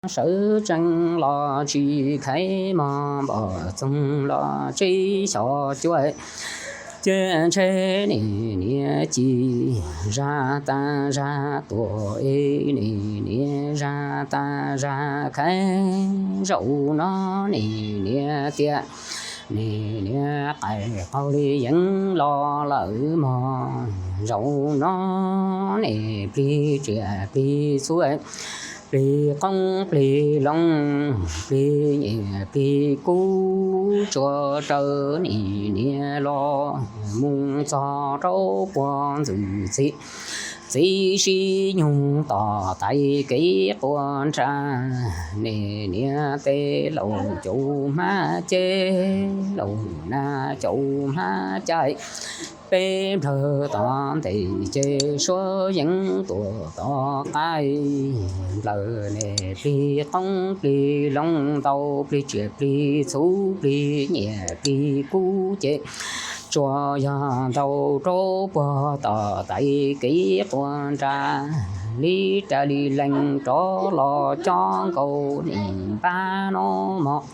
sawv tsees los tsis khaiv mog, npoj txoog los tseb xyom cuab, cia ntshe nim niam ci zaj tas zaj tuag es nim niam zaj tas zaj khaiv. Zaum no nim niam tias nim niam qais qaug li yeev los lawm mog. Zaum no nim plig tsiaj plig txhu, plig qoob plig loo, plig nyiaj plig kub, tsuas raws nim niam los mus txog rau puag ntxwg txhim, txiv sib nyug tom tais kev quas nra. Nim niam tej laus caum hmab ceb, laus nab caum hmab cai, peb nplawg tom ntej ces suab yeev tuam tom qab. Nplawg nim plig qoob plig loo ntau, plig tsiaj plig txhu, plig nyiaj plig kub ces tsuas yog ntau rau puag tom tais kev quas nra. Li ras li lees rov los cob nkaus nim npab no mog.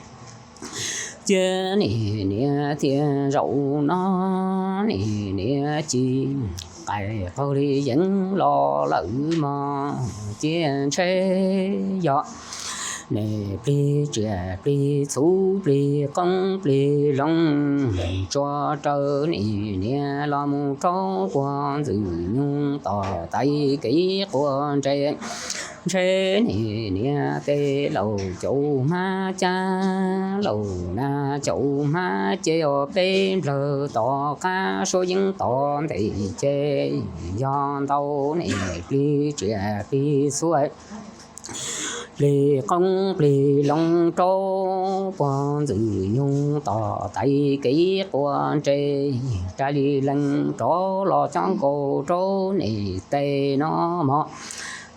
Cia nim niam tias zaum no nim niam ci qais qaug li yeev los lawm mog. Cia ntshe yog nim plig tsiaj plig txhu, plig qoob plig loo, tsuas raws nim niam los mus rau puag ntxwg nyug tom tais kev quas nra. Ntshe nim niam tej laus caum hmab cab, laus nab caum hmab ceb, peb nplawg tom qab suab yeev tom ntej ces yog ntau nim plig tsiaj plig txhu, plig qoob plig loo rau puag ntxwg nyug tom tais kev quas nra. Ras li lees rov los cob nkaus rau nim tej no mog.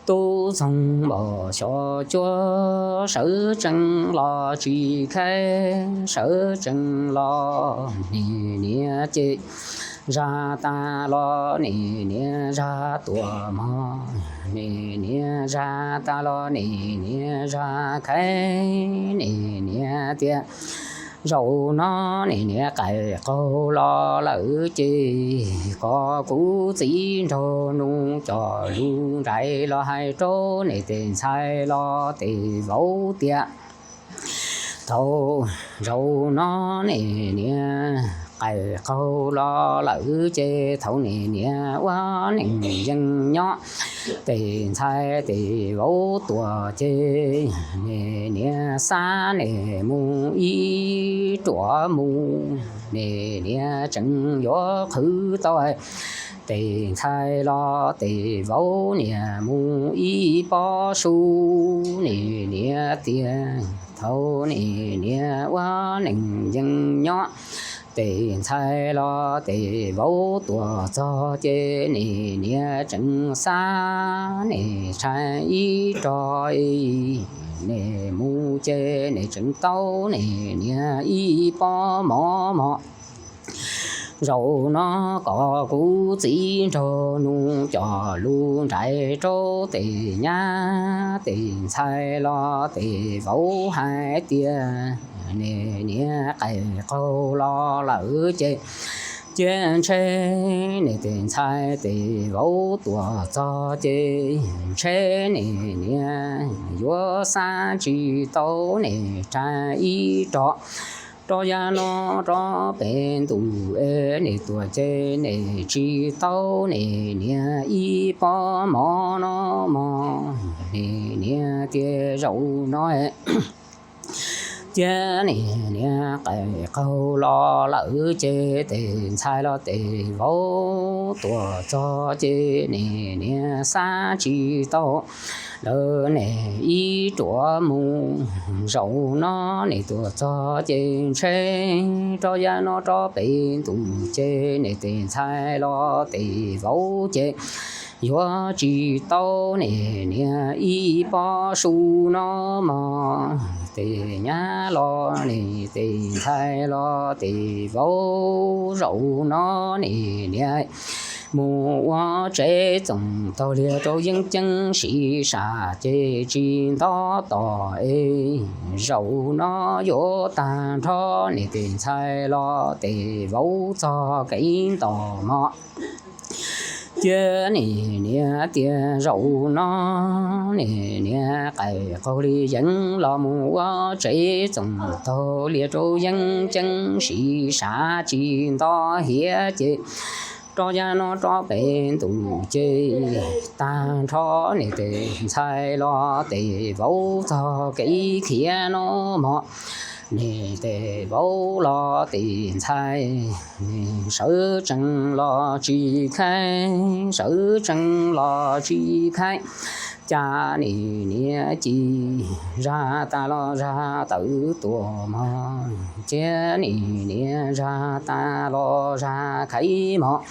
Tub txoog npoj xyom cuab, sawv tsees los tsis khaiv, sawv tsees los nim niam ces zaj tas los nim niam zaj tuam mog. Nim niam zaj tas los nim niam zaj khaiv. Nim niam tias zaum no nim niam qais qaug los lawm ces kom kuv txiv nrog nus coj lus nraim los hais rau nim tej ntxhais los tej vauv tias thaum zaum no nim niam qais qaug los lawm ces thaum nim niam ua neej yeej nyob, tej ntxhais tej vauv tuag ces nim niam xa nim mus ib ruam mus, nim niam tseem yuav qhwv tau tej ntxhais los tej vauv niam mus ib pob su. Nim niam tias thaum nim niam ua neej yeej nyob, tej ntxhais los tej vauv tuag txog ces nim niam tseem xa nim tshais ib rog, nim mus ces nim tseem tau nim niam ib pob mov mog. Zaum no kom kuv txiv nrog nus coj lus nraim rau tej nyab tej ntxhais los tej vauv hais tias nim niam qais qaug los lawm ces cia ntshe nim tej ntxhais tej vauv tuag txog ces ntshe nim niam yuav xa tsis tau nim tshais ib rog. Rau yav no rov pem ntuj es nim tuag ces nim tsis tau nim niam ib pob mov no mog. Nim niam tias zaum no cia nim niam qais qaug los lawm ces tej ntxhais los tej vauv tuag txog ces nim niam xa tsis tau lawv nim ib ruam mus. Zaum no nim tuag txog ces ntshe rau yav no rov pem ntuj ces nim tej ntxhais los tej vauv ces yuav tsis tau nim niam ib pob su no mog. Tej nyab los nim tej ntxhais los tej vauv zaum no nim niam mus ua tsev txoos taug liaj rau yeeb ceeb siv sam ces tsis nto tos es zaum no yuav tag nrho. Nim tes ntxhais los tes vauv txog kev ntos mov. Cia nim niam tias zaum no nim niam qaim qaug li yeeb los mus ua tsev txoos taug liaj rau yeeb ceeb siv sam tsis nto hiav ces rov ya no rov pem ntuj ces tag nrho. Nim tes ntxhais los tes vauv txog kev khiav no mog. Nim tes vauv los tes ntxhais, sawv tsees los tsis khaib, sawv tsees los tsis khaib. Cas nim niam ci zag tas los zag tawv tuaj mog, cia nim niam zag tas los zag khaiv mog.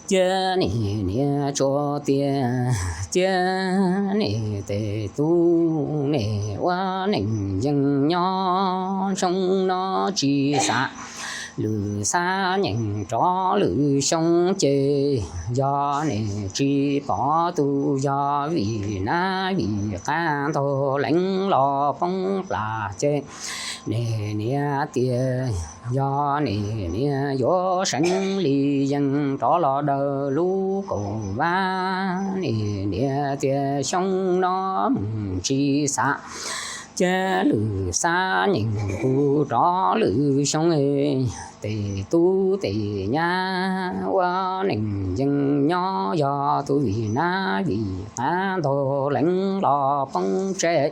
Cia nim niam tsuas tias, cia nim tes tub nim ua neej yeej nyob xyoo no tsis xav lwm xab nyeem rov lwm xyoo ces yog nim tsis pom tus yog vim nab vim qab ntaug leev los poob plas ces nim niam tias yog nim niam yuav seev li yeej rov los daws lub kaum vab. Nim niam tias xyoo no mus tsis xav cia lwm xab nyeem kuv rov lwm xyoo. Tes tub tes nyab ua neej yeej nyob yog tus vim nab vim qab ntaug leev los poob tseg.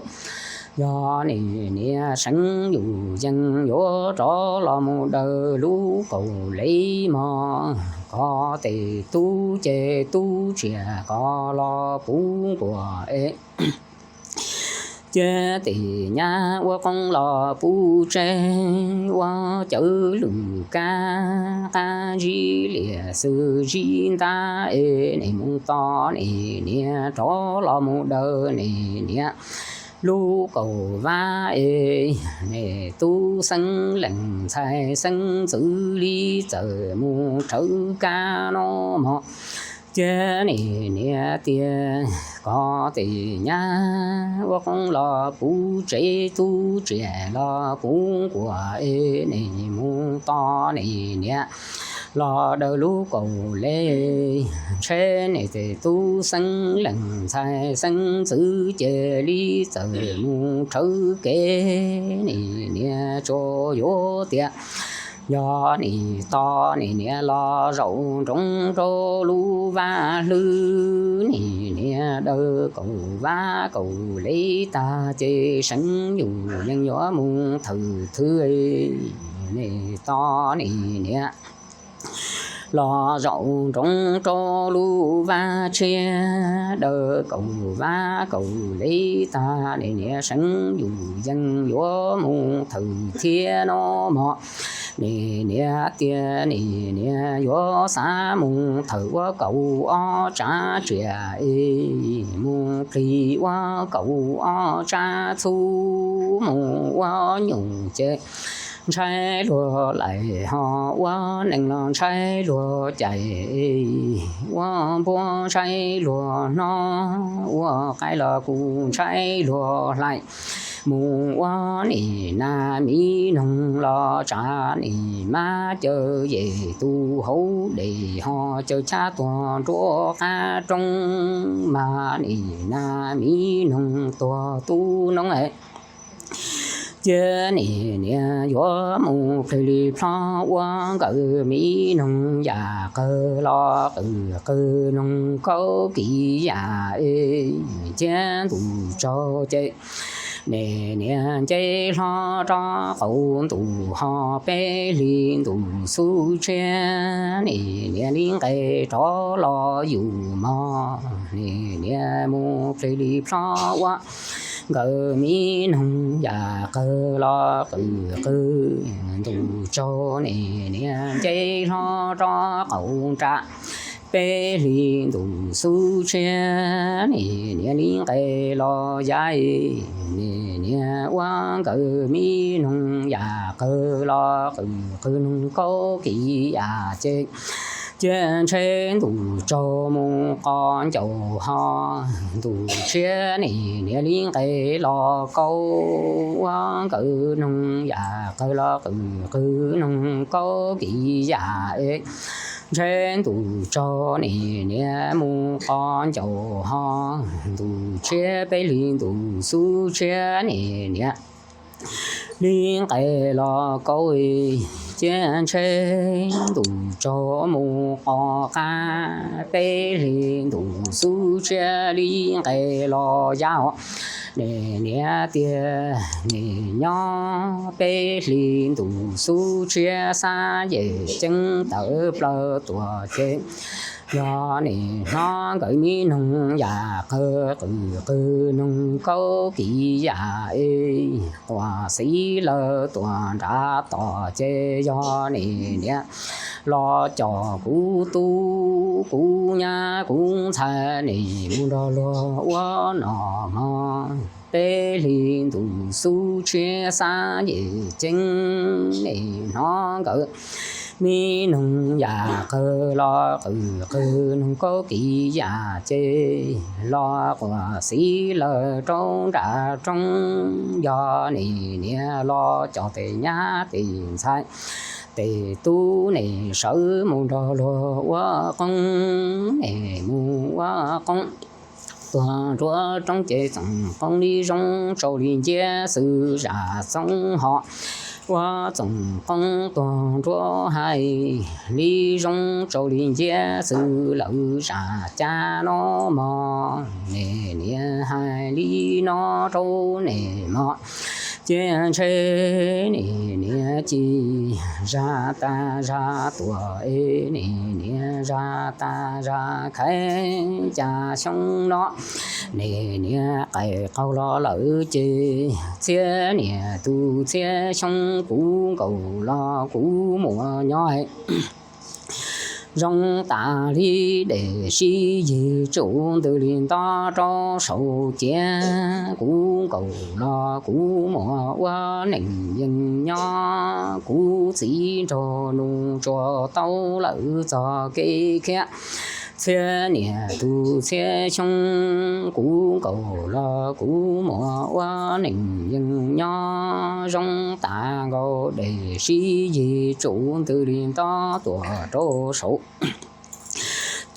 Yog nim niam seev yus yeej yuav rov los mus daws lub kaum lev mog. Koj tes tub ces tub tsiaj koj los puv nkuas es cia tes nyab ua qoob los puv tseg, ua cawv lwm kab qab zib liam xwm zib ntab es nim mus tos nim niam rov los mus daws nim niam lub kaum vab es nim tub xeeb leej ntxhais xeeb ntxwv li txawm mus rhawv kab no mog. Cia nim niam tias koj tes nyab ua qoob los puv tsev, tub tsiaj los puv nkuas es nim mus tos nim niam los daws lub kaum lev. Ntshe nim tes tub xeeb leej ntxhais xeeb ntxwv cia li txawm mus rhawv kev, nim niam tsuas yuav tias yog nim tos nim niam los zaum nroov rau lub vaj hlwb, nim niam daws kaum vab kaum lev tag ces seev yus yeej yuav mus thwm thwv. Nim tos nim niam los zaum nroov rau lub vaj tshiab, daws kaum vab kaum lev tag nim niam seev yus yeej yuav mus thwm thiab no mog. Nim niam tias nim niam yuav xav mus thwm ua kaum ob tsav tsiaj es mus plig ua kaum ob tsav txhuv, mus ua nyuj ces ntshai luag laim, ho ua neej los ntshai luag cais, ua npua ntshai luag hnob, ua qaib los kuj ntshai luag hlais. Mus ua nim nas miv noog los tsav nim mab cawv yej tus hauv dej, ho cawv chab tuag nruab qab roob, mas nim nas miv noog tuag tub noob. Cia nim niam yuav mus plig li plhob ua nkawm miv noog yam qawg los qwm qwg noog kaub kis yam es cia ntuj tsaug ces nim niam nce hlo rov qaum ntuj ho peb hlis ntuj xub tshiab, nim niam li nqes rov los yus mog. Nim niam mus plig li plhob ua nkawm miv noog yam qawg los qwm qwg ntuj tsaug, nim niam nce hlo rov qaum nram peb hlis ntuj xub tshiab, nim niam li nqes los yav, nim niam ua nkawm miv noog yam qawg los qwm qwg noog kaub kis yam ces Ciaj ntsheb ntuj tsaug mus qos ncaus ho, ntuj tshiab nim niam li nqes los kaub ua nkawd noog yam qawg los qwm qwg noog kaub kis yam es. Ntsheb ntuj tsaug nim niam mus qos ncaus ho, ntuj tshiab peb hlis ntuj xub tshiab nim niam li nqes los kaub. Ciaj ntsheb ntuj tsaug mus qos qab, peb hlis ntuj xub tshiab li nqes los yaj ho. Nim niam tiag nim nyob peb hlis ntuj xub tshiab xab yem ceeb tawm plaws tuam ces, yog nim hnov nkawd me noog yam qawg qwm qwg noog kaub kis yam es, quas xiv lawv tuam nrad tom ces yog nim niam los coj kuv tub kuv nyab kuv ntxhais nim mus nrog luag ua nom mog. Peb hlis ntuj xub tshiab xab yem ceeb nim hnov nkawd me noog yam qawg los qwm qwg noog kaub kis yam ces, los quas xiv lawv rau nram roob, yog nim niam los coj tes nyab tes ntxhais tes tub nim sawv mus nrog luag ua qoob, nim mus ua qoob tuag nruab roob ces txoom qoob li zoo tsau li nciab xwb zam txoob ho. Ua txoom qoob tuag nruab hav li zoo tsau li nciab xwb lawm zam cab no mog. Nim niam hais li no rau nim mog. Ciaj ntsheb nim niam ci zaj tag zaj tuam es, nim niam zaj tag zaj khaiv cas xyoo no nim niam qaim qaug los lawm ces, txhiab niam tus txhiab xyoo kuv nkaus los kuv muaj nyob zoo tas li dej sib yig tsum ntws li nto rau saum ciav. Kuv nkaus los kuv muaj ua neej yeej nyob, kuv txiv nraug nus tsuas tau lawm txoj kev khiav. Txhiab niam tus txhiab xyoo kuv nkaus los kuv muaj ua neej yeej nyob zoo tas nkaus dej sib yig tsum ntws li nto tuaj rau saum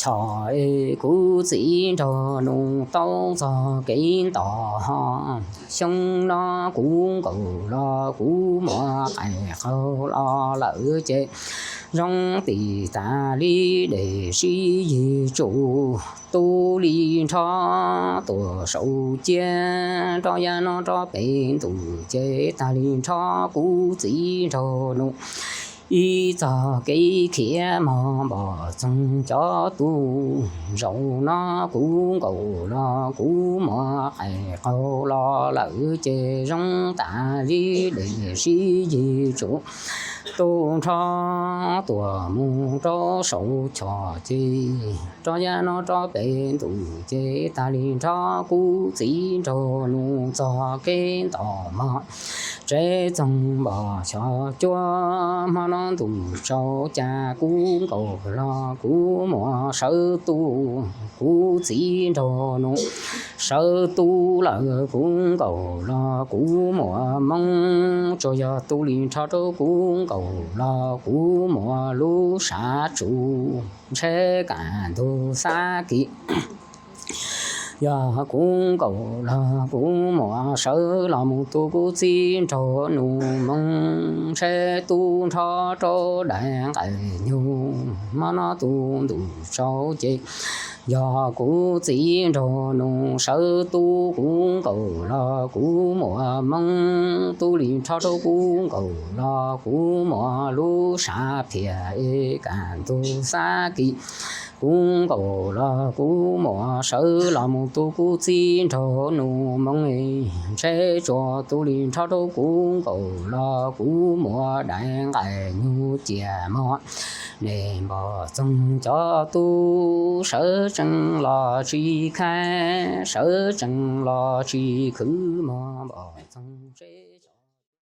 choj es, kuv txiv nraug nus tau txoj kev nto ho. Xyoo no kuv nkaus los kuv muaj qaim qaug los lawm ces, zoo tis tas li dej sib yig tsum tu li nrho tuaj saum ciav. Rov yav no rov pem ntuj ces tag li nrho kuv txiv nraug nus ib txoj kev khiav mog npoj txoog cov tub. Zaum no kuv nkaus los kuv muaj qaim qaug los lawm ces, zoo tas li dej sib yig tsum tu nrho tuaj mus rau saum choj ces, rov yav no rov pem ntuj ces tag li nrho kuv txiv nraug nus txoj kev nto mog. Tsev txoog npoj xyom cuab hmo no ntuj tsaus cas kuv nkaus los kuv muaj sawv tub, kuv txiv nraug nus sawv tub lawm. Kuv nkaus los kuv muaj moo, tsuas yog tu li nrho rau kuv nkaus los kuv muaj lub sav tsuv ntshe kaj ntug xab kis. Yog kuv nkaus los kuv muaj sawv los mus tu kuv txiv nraug nus moo, ntshe tu nrho rau daim nqaim nyug hmo no tu ntuj tsaus ces. Yog kuv txiv nraug nus sawv tub, kuv nkaus los kuv muaj moo, tu li nrho rau kuv nkaus los kuv muaj lub sav phiaj es kaj ntug xab kis. Kuv nkaus los kuv muaj sawv los mus tu kuv txiv nraug nus moo, ntshe tsuas tu li nrho rau kuv nkaus los kuv muaj daim nqaim nyug ciaj mog. Nej npoj txoog cov tub, sawv tsees los tsis khaib, sawv tsees los tsis khwv mog npoj txoog tsev.